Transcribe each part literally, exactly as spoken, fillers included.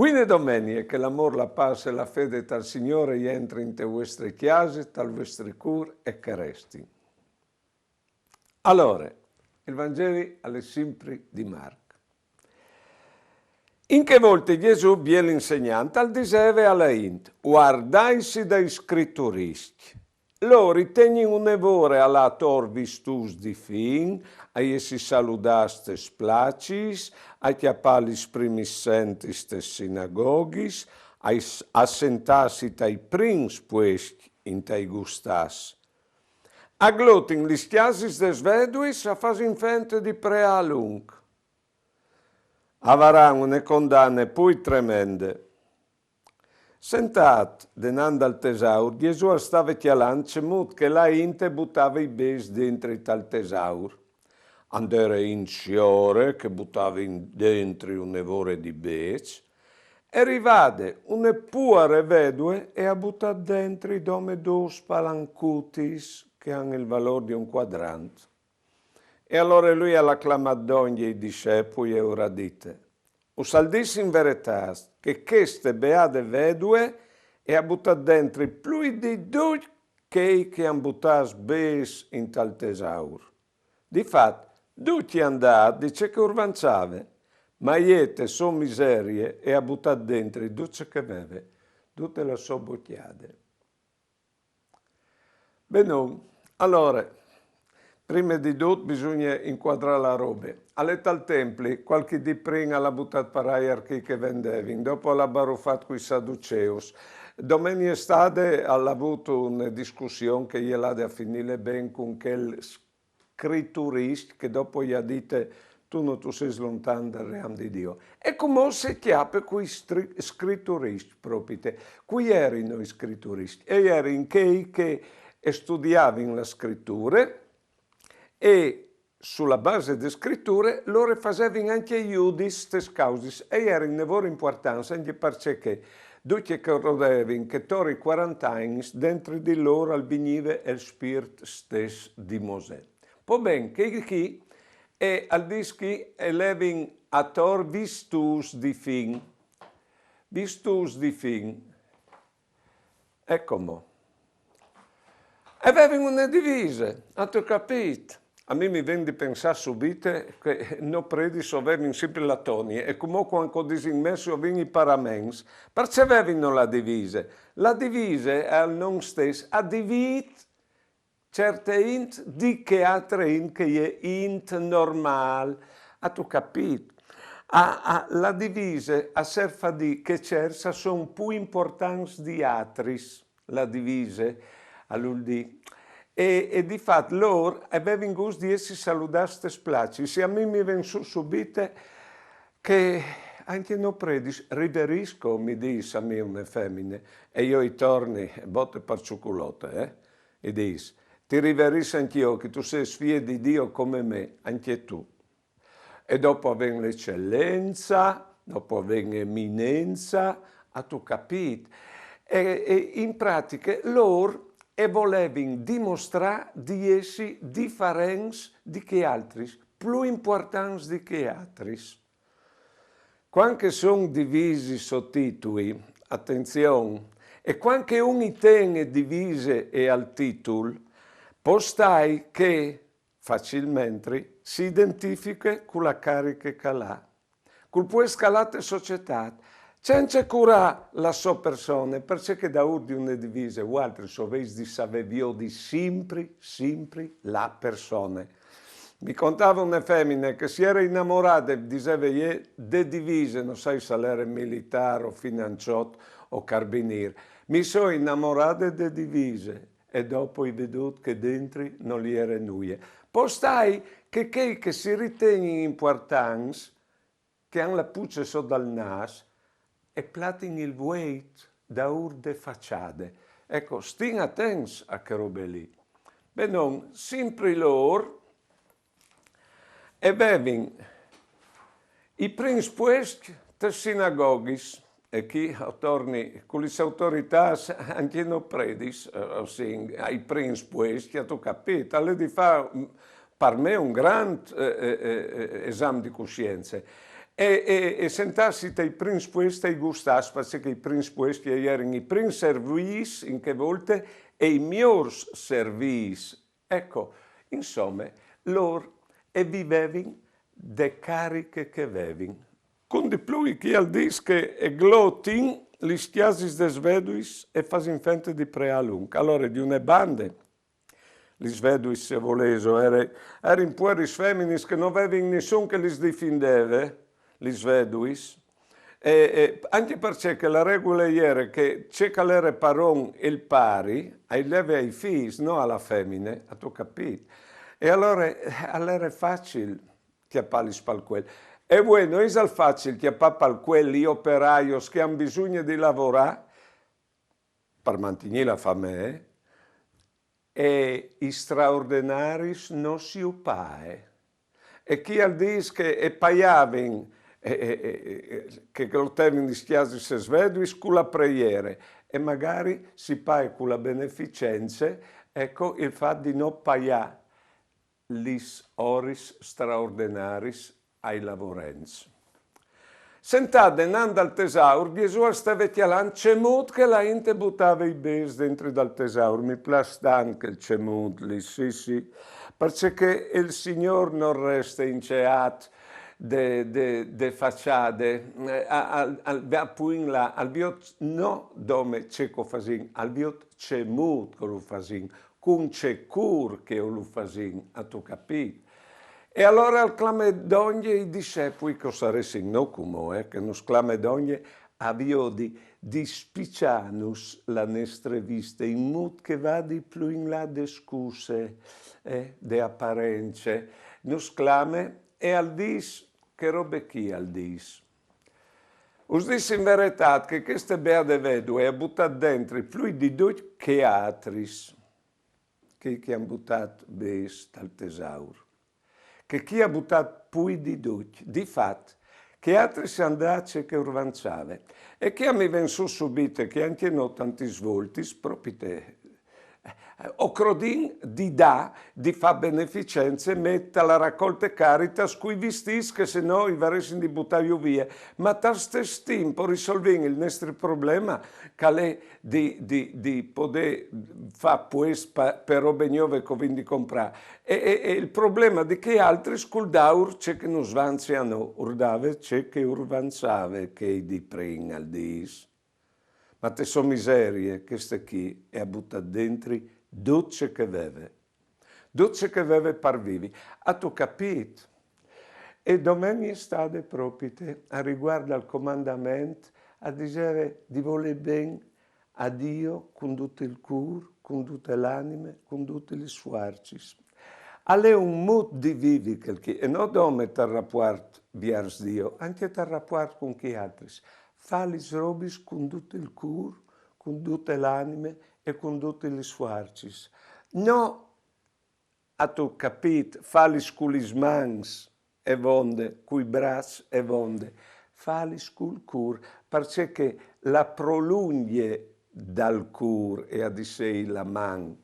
Buine domenie, che l'amôr, la pâs e la fede tal Signôr e jentri inte vuestre cjase, tal vuestri cûr e che resti. Alore, il Vangeli al è simpri di Marc. In chê volte Jesù, biel insegnant, al diseve a la int: «Vuardaitsi dai scrituristi. Lôr i tegnin une vore a lâ ator vistûts di fin, a jessi saludâts tes placis, a cjapâ lis primis sentis tes sinagoghis, a, a sentâsi tai prins puescj intai gustâs. A glotin lis cjasis des veduis, a fasin fente di preâ a lunc. A varan une condane plui tremende.» Sentât denant dal tesaur, Jesù al stave cjalant cemût che la int e butave i bêçs dentri tal tesaur. And ere int siore che butavin dentri une vore di bêçs, e rivade une puare vedue e à butât dentri dome dôs palancutis che a àn il valôr di un cuadrant. E alore lui al à clamât dongje i dissepui e ur à dite: «Us al dîs in veretât che cheste beade vedue e à butât dentri plui di ducj chei che a àn butâts bêçs intal tesaur. Di fat, ducj i àn dât di ce che ur vançave, ma jê te sô miserie e à butât dentri dut ce che e veve, dute la sô bocjade.» Benon, alore, prime di dut bisugne incuadrâ la robe. Al è tal templi, cualchi dì prin al à butât par aiar chei che vendevin, dopo al à barufât cui saduceus. Domenie stade al à vût une discussion che e je lade a finîle ben cun chel scriturist che dopo i à dite: «Tu no tu sês lontan dal ream di Diu.» E cumò se cjape cui stri-, scriturist propite. Cui jerin i scriturist? E jerin chei che e studiavin la scriture e su la base de scriture lôr e fasevin ancje judiçs tes causis e jerin une vore impuartants ancje parcè che ducj e crodevin che tor i cuarante agns dentri di lôr al vignive il spirt stes di Mosè. Po ben, chei chi, e al dîs chi, e levin ator vistûts di fin. Vistûts di fin. Eco mo. E vevin une divise, âstu capît? A mi mi ven di pensâ subite che no predis o vevin simpri la tonie, e cumò cuant che o disin messe o vin i paraments, parcè vevino la divise? La divise al non stes, a divît certe int di chê altre int che e je int normâl. Âstu capît? A, a, la divise a serf a dî che cierts a son plui impuartants di altris, la divise, al vûl dî. E, e di fat lôr a vevin gust di jessi saludâts tes placis, e a mi mi ven sù subite che ancje no predis, riverisco, mi dîs a mi une femine, e jo i torni, bote par ciuculote, eh? I dîs: «Ti riverìs ancje jo, che tu sês fie di Diu come me, ancje tu.» E dopo a ven l'eccellenza, dopo a ven eminenza, âstu capît? E, e in pratiche lôr e volevin dimostrâ di jessi diferents di chei altris, plui impuartants di chei altris. Cuant che a son divisis o titui, atenzion, e cuant che un i ten e divise e al titul, pò stâi che facilmentri si identifiche cu la cariche che al à, cul puest che al à te societât, cence curâ la sô persone, parcè che daûr di une divise vualtris o vês di savê viodi simpri, simpri la persone. Mi contave une femine che si jere inamorade, diseve jê, de divise, no sai se al jere militâr o finançot o carbinîr. «Mi soi inamorade de divise», e dopo i ai vedût che dentri nol jere nuie. Pò stâi che chei che si ritegnin impuartants, che a àn la puce sot dal nâs, e platin il vueit daûr de façade. Eco, stin atents a chê robe li. Benon, simpri lôr e vevin i prins puescj tes sinagoghis, e chi o torni, cu lis autoritâts ancje no predis, eh, o sin ai prins puescj, âstu capît? Al è di fâ, mm, par me un grant, eh, eh, eh, esam di cussience. E, e, e sentâsi tai prins puescj, tai gustâts, parcè che i prins puescj a jerin i prins servîts in chê volte e i miôrs servîts. Eco, insome, lôr e vivevin de cariche che vevin. Cun di plui, chi al dîs che e glotin lis cjasis des veduis e fasin fente di preâ lunc. Alore, di une bande, lis veduis, se volêso, a jerin, a jerin pueris feminis che no vevin nissun che lis difindeve, lis veduis, e, e ancje parcè che la regule e jere che ce che al jere paron il pari, al leve ai fîs, no a la femine, âstu capît? E alore, eh, al jere facil cjapâlis pal cuel. E vuê, no isal facil cjapâ pal cuel i operaios che a àn bisugne di lavorâ par mantignî la famee, e i straordenaris no si ju pae. E chi al dîs che e paiavin, e, e, e, e, che glotevin lis cjasis des veduis cu la preiere, e magari si pae cu la beneficence, eco, il fat di no paiâ lis oris straordenaris ai lavorents. Sentât denant dal tesaur, Gjesù al steve cjalant cemût che la int e butave i bêçs dentri dal tesaur. Mi plâs tant chel cemût li, sì, sì, parcè che il Signôr nol reste inceât de, de, de façade, eh, al, al, al va plui in là, al viôt no dome ce che o fasìn, al viôt cemût che lu fasìn, cun ce cûr che o lu fasìn, âstu capît? E alore al clame dongje i discepui, che o saressin nô cumò, eh, che nus clame dongje a viodi di spiçânus la nestre viste, in mût che vadi plui in là de scuse, eh, de aparence. Nus clame e al dîs, ce robe chi al dîs? Us dîs in veretât che cheste beade vedue e à butât dentri plui di ducj che altris, chei che a àn butât bêçs tal tesaur, che chi e à butât plui di ducj, di fat, che altris a àn dât ce che ur vançave. E chi mi ven sù subite che ancje nô tantis voltis, propite, eh, o crodìn di dâ, di fâ beneficence, meti a la racolte Caritas cui vistîts che se no i varessin di butâju vie. Ma tal stes timp o risolvìn il nestri probleme, che al è di, di, di podê fâ puest pa, pe robe gnove che o vin di comprâ. E, e, e il probleme di chei altris, cul dâur ce che nus vance a nô, ur dave ce che ur vançave chei di prin, al dîs. Ma te sô miserie, cheste chi e à butât dentri dut ce che e veve. Dut ce che e veve par vivi. Âstu capît? E domenie stade propite, a rivuart dal comandament, al diseve di volê ben a Diu cun dut il cûr, cun dute l'anime, cun dutis lis fuarcis. Al è un mût di vivi chel chi, e no dome tal rapuart viers Diu, ancje tal rapuart cun chei altris. Fâ lis robis cun dut il cûr, cun dute l'anime e cun dutis lis fuarcis. No, âstu capît, fâlis cu lis mans e vonde, cui braçs e vonde, fâlis cul cûr, parcè che la prolungje dal cûr e à di sei la man,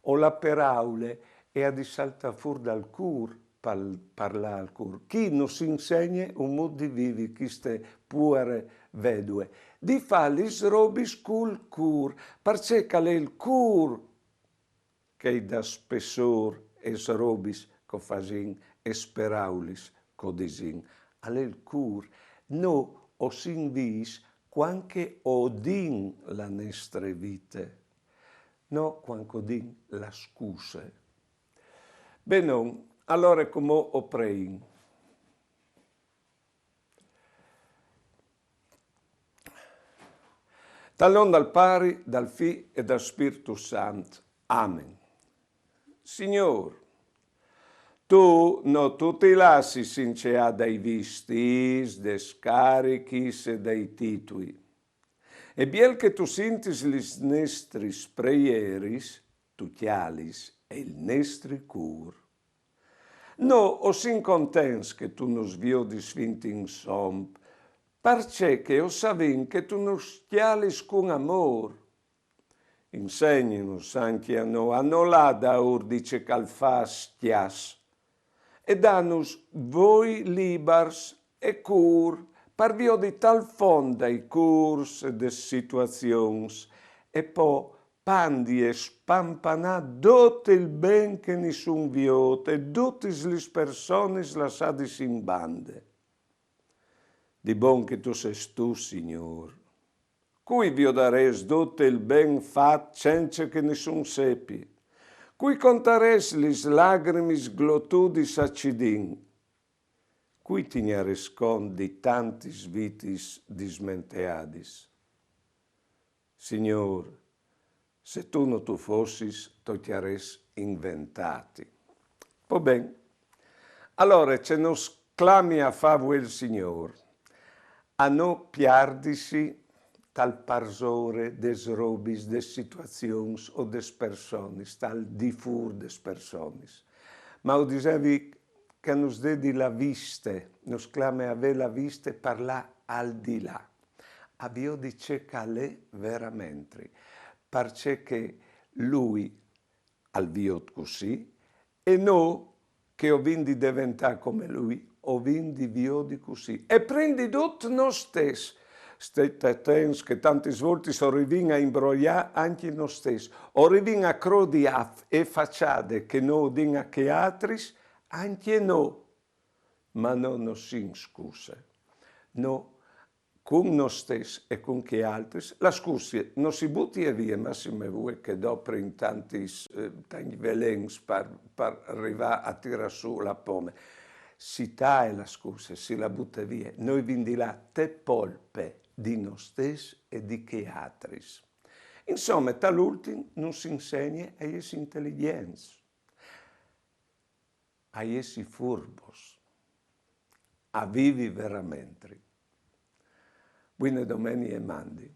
o la peraule e à di saltâ fûr dal cûr, pal, par lâ al cûr. Chi nus insegne un mût di vivi cheste puare vedue, di fâ lis robis cul cûr, parcè che al è il cûr che i dà spessôr lis robis che o fasìn, lis peraulis che o disìn. Al è il cûr. Nô o sin vîfs cuant che o din la nestre vite, no cuant che o din la scuse. Benon, alore cumò o preìn. Tal non dal Pari, dal Fi e dal Spirtu Sant. Amen. Signôr, tu no tu ti lassis inceâ dai vistîts, des carichis e dai titui. E biel che tu sintis lis nestris preieris, tu cjalis e il nestri cûr. Nô o sin contents che tu nus viodis fin in somp, parcè che o savìn che tu nus cjalis cun amôr. Insegnanus ancje a nô a no lâ daûr di ce che al fâs cjase, e danus voi libars E cûr, par viodi tal font dai cûrs e des situazions, e po pandi e spampanâ dut il ben che nissun viôt e dutis lis personis lassadis in bande. Di bon che tu sês tu, Signôr. Cui viodarês dut il ben fat cence che nissun sepi? Cui contarês lis lagrimis glotudis a Cidin? Cui tignarês cont di tantis vitis dismenteadis? Signôr, se tu no tu fossis, tocjarès inventâti. Po ben. Alore, ce nus clami a fâ vuê il Signôr? A no piardisi tal parsore des robis, des situazions o des personis, tal di fûr des personis. Ma o disevi che nus dedi la viste, nus clame a vê la viste par lâ al di là, a viodi ce che al è veramentri, parcè che lui al viôt cussì, e nô che o vin di deventâ come lui, o vin di viodi cussì. E prin di dut nô stes. Stait atents che tantis voltis o rivìn a imbroiâ ancje nô stes. O rivìn a crodi a f-, e façade che nô o din a chei altris, ancje nô. Ma nô no sin scuse. Nô, cun nô stes e cun chei altris, la scuse no si butie vie, massime vuê che doprin tantis, eh, tancj velens par, par rivâ a tirâ sù la pome. Si taie la scuse, si la bute vie. Nô o vin di lâ te polpe di nô stes e di chei altris. Insome, tal ultin nus insegne a jessi inteligjents, a jessi furbos, a vivi veramentri. Buine domenie e mandi.